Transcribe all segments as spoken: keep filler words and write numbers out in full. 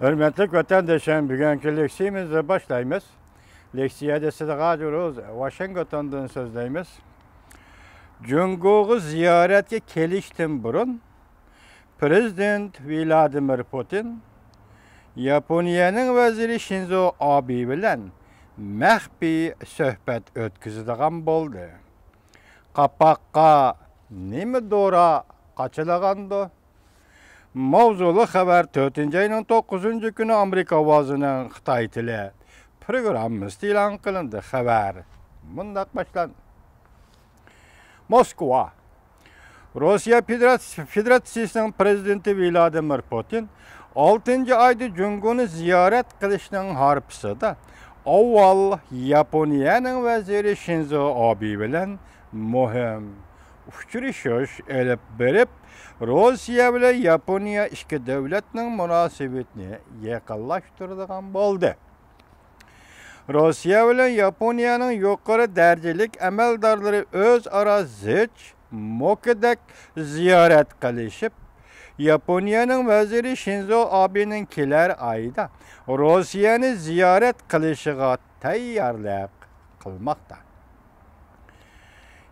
ھۆرمەتلىك ۋەتەنداشلار، بۈگۈنكى لېكسىيەمىزنى باشلايمىز. لېكسىيەدە سىدىغاجۇروز ۋاشىنگتوندىن سۆزلەيمىز. جۇڭگوغا زىيارەتكە كېلىشتىن بۇرۇن، پىرېزىدېنت ۋلادىمىر پۇتىن ياپونىيەنىڭ ۋەزىرى شىنزو ئابې بىلەن مەخپىي سۆھبەت ئۆتكۈزىدىغان بولدى. قاپاققا نېمە دورا قاچىلىغاندۇ؟ ماۋزۇلۇق خەۋەر تۆتىنچى ئاينىڭ توققۇزىنچى كۈنى ئامېرىكا ئاۋازىنىڭ خىتاي تىلى پروگراممىسىدا ئېلان قىلىندى. خەۋەر مۇنداق باشلاندى. موسكۋا. روسىيە فېدېراتس-، فېدېراتسىيىسىنىڭ پىرېزىدېنتى ۋلادىمىر پۇتىن ئالتىنچى ئايدا جۇڭگونى زىيارەت قىلىشنىڭ ھارپىسىدا ئاۋۋال ياپونىيەنىڭ ۋەزىرى شىنزو ئابې بىلەن مۇھىم ئۇچرىشىش ئېلىپ بېرىپ، روسىيە بىلەن ياپونىيە ئىككى دۆلەتنىڭ مۇناسىۋىتىنى يېقىنلاشتۇرىدىغان بولدى. روسىيە بىلەن ياپونىيەنىڭ يۇقىرى دەرىجىلىك ئەمەلدارلىرى ئۆزئارا زىچ موكىدەك زىيارەت قىلىشىپ، ياپونىيەنىڭ ۋەزىرى شىنزو ئابېنىڭ كېلەر ئايدا روسىيەنى زىيارەت قىلىشىغا تەييارلىق قىلماقتا.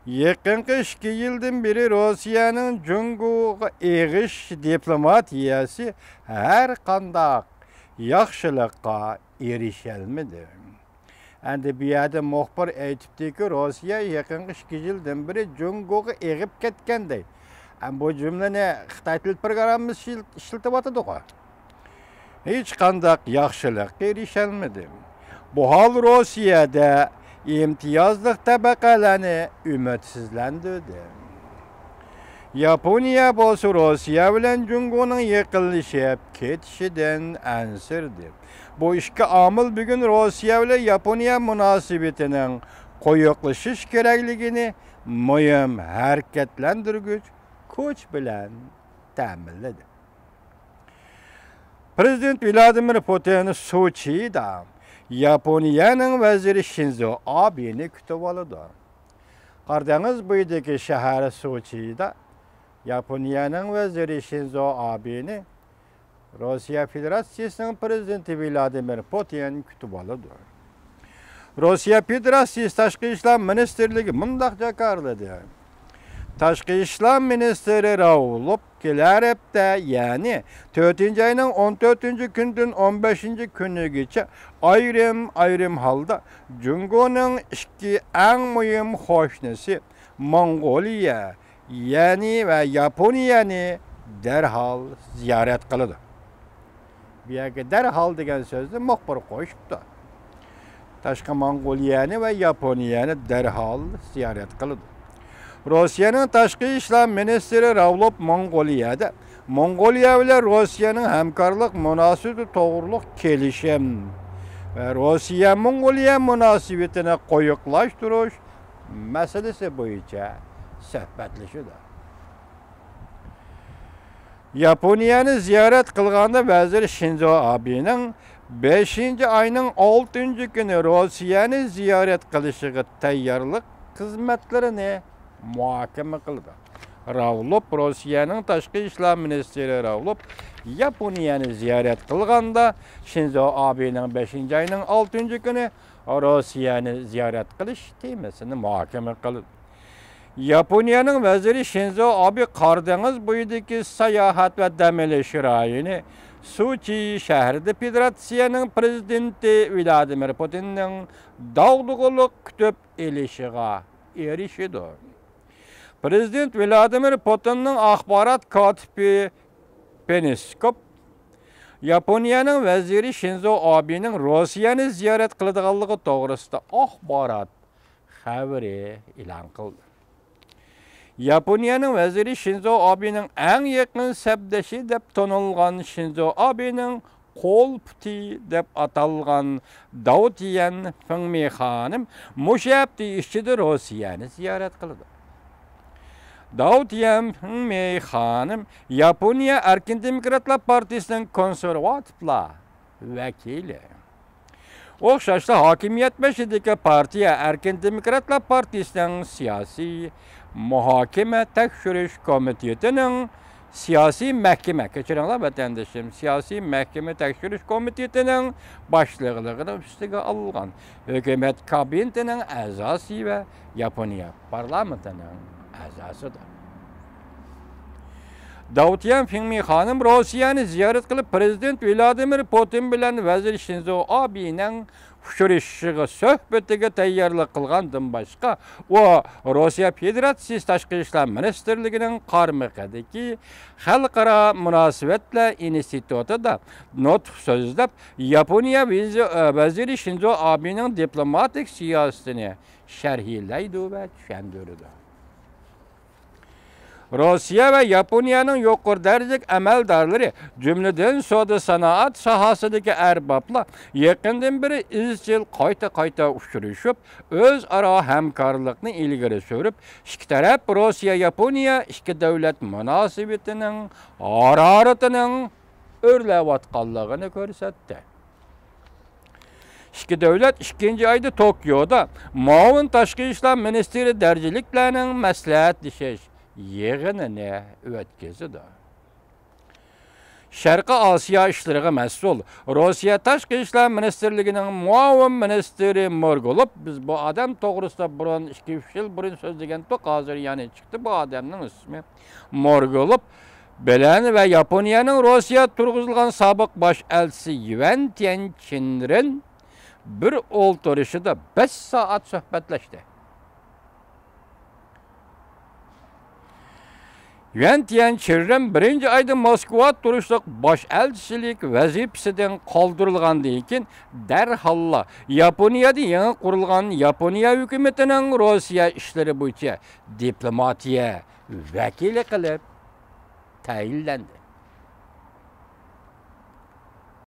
يېقىنقى ئىككى يىلدىن بېرى روسىيەنىڭ جۇڭگوغا ئېغىش دىپلوماتىيەسى ھەر قانداق ياخشىلىققا ئېرىشەلمىدى. ئەندى بۇ يەردە مۇخبىر ئېيتىپتىكى، روسىيە يېقىنقى ئىككى يىلدىن بېرى جۇڭگوغا ئېغىپ كەتكەن دەي. ئەمما بۇ جۈملىنى خىتاي تىل پروگراممىسى ئىشلىتىۋاتىدىغۇ. ھېچقانداق ياخشىلىققا ئېرىشەلمىدى. بۇ ھال روسىيەدە ئىمتىيازلىق تەبەقەلەرنى ئۈمىدسىزلەندۈردى. ياپونىيە بولسا روسىيە بىلەن جۇڭگونىڭ يېقىنلىشىپ كېتىشىدىن ئەنسىرىدى. بۇ ئىككى ئامىل بۈگۈن روسىيە بىلەن ياپونىيە مۇناسىۋىتىنىڭ قويۇقلىشىش كېرەكلىكىنى مۇھىم ھەرىكەتلەندۈرگۈچ كۈچ بىلەن تەمىنلىدى. پىرېزىدېنت ۋلادىمىر پۇتىن سوچىدا ياپونىيەنىڭ ۋەزىرى شىنزو ئابېنى كۈتۈۋالىدۇ. قارا دېڭىز بويىدىكى شەھەر سوچىدا ياپونىيەنىڭ ۋەزىرى شىنزو ئابېنى روسىيە فېدېراتسىيىسىنىڭ پىرېزىدېنتى ۋلادىمىر پۇتىن كۈتۈۋالىدۇ. روسىيە فېدېراتسىيىسى تاشقى ئىشلار مىنىستىرلىكى مۇنداق جاكارلىدى. تاشقى ئىشلار مىنىستىرى راۋلوف كېلەر ھەپتە، يەنى تۆتىنچى ئاينىڭ ئون تۆتىنچى كۈنىدىن ئون بەشىنچى كۈنىگىچە ئايرىم-ئايرىم ھالدا جۇڭگونىڭ ئىككى ئەڭ مۇھىم قوشنىسى موڭغۇلىيە، يەنى ۋە ياپونىيەنى دەرھال زىيارەت قىلىدۇ. بۇ يەرگە دەرھال دېگەن سۆزنى مۇخبىر قوشۇپتۇ. تاشقى موڭغۇلىيەنى ۋە ياپونىيەنى دەرھال زىيارەت قىلىدۇ. روسىيەنىڭ تاشقى ئىشلار مىنىستىرى راۋلوف موڭغۇلىيەدە موڭغۇلىيە بىلەن روسىيەنىڭ ھەمكارلىق مۇناسىۋىتى توغرۇلۇق كېلىشىم ۋە روسىيە-موڭغۇلىيە مۇناسىۋىتىنى قويۇقلاشتۇرۇش مەسىلىسى بويىچە سۆھبەتلىشىدۇ. ياپونىيەنى زىيارەت قىلغاندا ۋەزىر شىنزو ئابېنىڭ بەشىنچى ئاينىڭ ئالتىنچى كۈنى روسىيەنى زىيارەت قىلىشىغا تەييارلىق خىزمەتلىرىنى مۇھاكىمە قىلدى. راۋلوف، روسىيەنىڭ تاشقى ئىشلار مىنىستىرى راۋلوف ياپونىيەنى زىيارەت قىلغاندا، شىنزو ئابېنىڭ بەشىنچى ئاينىڭ ئالتىنچى كۈنى روسىيەنى زىيارەت قىلىش تېمىسىنى مۇھاكىمە قىلدى. ياپونىيەنىڭ ۋەزىرى شىنزو ئابې قارا دېڭىز بويىدىكى ساياھەت ۋە دەم ئېلىش رايونى سوچى شەھىرىدە فېدېراتسىيەنىڭ پىرېزىدېنتى ۋلادىمىر پۇتىننىڭ داغدۇغىلىق كۈتۈپ ئېلىشىغا ئېرىشىدۇ. پىرېزىدېنت ۋلادىمىر پۇتىننىڭ ئاخبارات كاتىپى پېنسكوپ ياپونىيەنىڭ ۋەزىرى شىنزو ئابېنىڭ روسىيەنى زىيارەت قىلىدىغانلىقى توغرىسىدا ئاخبارات خەۋىرى ئېلان قىلدى. ياپونىيەنىڭ ۋەزىرى شىنزو ئابېنىڭ ئەڭ يېقىن سەپدىشى دەپ تونۇلغان شىنزو ئابېنىڭ قول پۇتى دەپ ئاتالغان داۋ تيەن فېڭمېي خانىم مۇشۇ ھەپتە ئىچىدە روسىيەنى زىيارەت قىلىدۇ. داۋ تيەن فېڭمېي خانىم ياپونىيە ئەركىن دېموكراتلار پارتىيىسىنىڭ كونسېرۋاتىپلار ۋەكىلى. ئوخشاشلا ھاكىمىيەت بېشىدىكى پارتىيە ئەركىن دېموكراتلار پارتىيىسىنىڭ سىياسىي مۇھاكىمە تەكشۈرۈش كومىتېتىنىڭ سىياسىي مەھكىمە، كەچۈرۈڭلار ۋەتەندىشىم، سىياسىي مەھكىمە تەكشۈرۈش كومىتېتىنىڭ باشلىقلىقىنى ئۈستىگە ئالغان ھۆكۈمەت كابىنېتىنىڭ ئەزاسى ۋە ياپونىيە پارلامېنتىنىڭ ئەزاسىدۇر. داۋتيەن فېڭمى خانىم روسىيەنى زىيارەت قىلىپ، پىرېزىدېنت ۋلادىمىر پۇتىن بىلەن ۋەزىر شىنزو ئابېنىڭ ئۇچرىشىشىغا، سۆھبىتىگە تەييارلىق قىلغاندىن باشقا، ئۇ روسىيە فېدېراتسىيىسى تاشقى ئىشلار مىنىستىرلىكىنىڭ قارمىقىدىكى خەلقئارا مۇناسىۋەتلەر ئىنستىتۇتىدا نۇتۇق سۆزلەپ، ياپونىيە ۋىزا-، ۋەزىرى شىنزو ئابېنىڭ دىپلوماتىك سىياسىتىنى شەرھلەيدۇ ۋە چۈشەندۈرىدۇ. روسىيە ۋە ياپونىيەنىڭ يۇقىرى دەرىجىلىك ئەمەلدارلىرى، جۈملىدىن سودا سانائەت ساھەسىدىكى ئەربابلار يېقىندىن بېرى ئىزچىل قايتا-قايتا ئۇچرىشىپ، ئۆزئارا ھەمكارلىقنى ئىلگىرى سۈرۈپ، ئىككى تەرەپ روسىيە-ياپونىيە ئىككى دۆلەت مۇناسىۋىتىنىڭ ھارارىتىنىڭ ئۆرلەۋاتقانلىقىنى كۆرسەتتى. ئىككى دۆلەت ئىككىنچى ئايدا توكيودا مۇئاۋىن تاشقى ئىشلار مىنىستىرى دەرىجىلىكلەرنىڭ مەسلىھەتلىشىش يىغىنىنى ئۆتكۈزىدۇ. شەرقىي ئاسىيا ئىشلىرىغا مەسئۇل روسىيە تاشقى ئىشلار مىنىستىرلىكىنىڭ مۇئاۋىن مىنىستىرى مورگۇلوف، بىز بۇ ئادەم توغرىسىدا بۇرۇن ئىككى-ئۈچ يىل بۇرۇن سۆزلىگەنتۇق، ھازىر يەنە چىقتى بۇ ئادەمنىڭ ئىسمى، مورگۇلوف بىلەن ۋە ياپونىيەنىڭ روسىيە تۇرغۇزۇلغان سابىق باش ئەلچىسى يۈەن تيەنچىنرېن بىر ئولتۇرۇشىدا بەش سائەت سۆھبەتلەشتى. يۈەن تيەنچىنرېن بىرىنچى ئايدا موسكۋا تۇرۇشلۇق باش ئەلچىلىك ۋەزىپىسىدىن قالدۇرۇلغاندىن كېيىن، دەرھاللا ياپونىيەدە يېڭى قۇرۇلغان ياپونىيە ھۆكۈمىتىنىڭ روسىيە ئىشلىرى بويىچە دىپلوماتىيە ۋەكىلى قىلىپ تەيىنلەندى.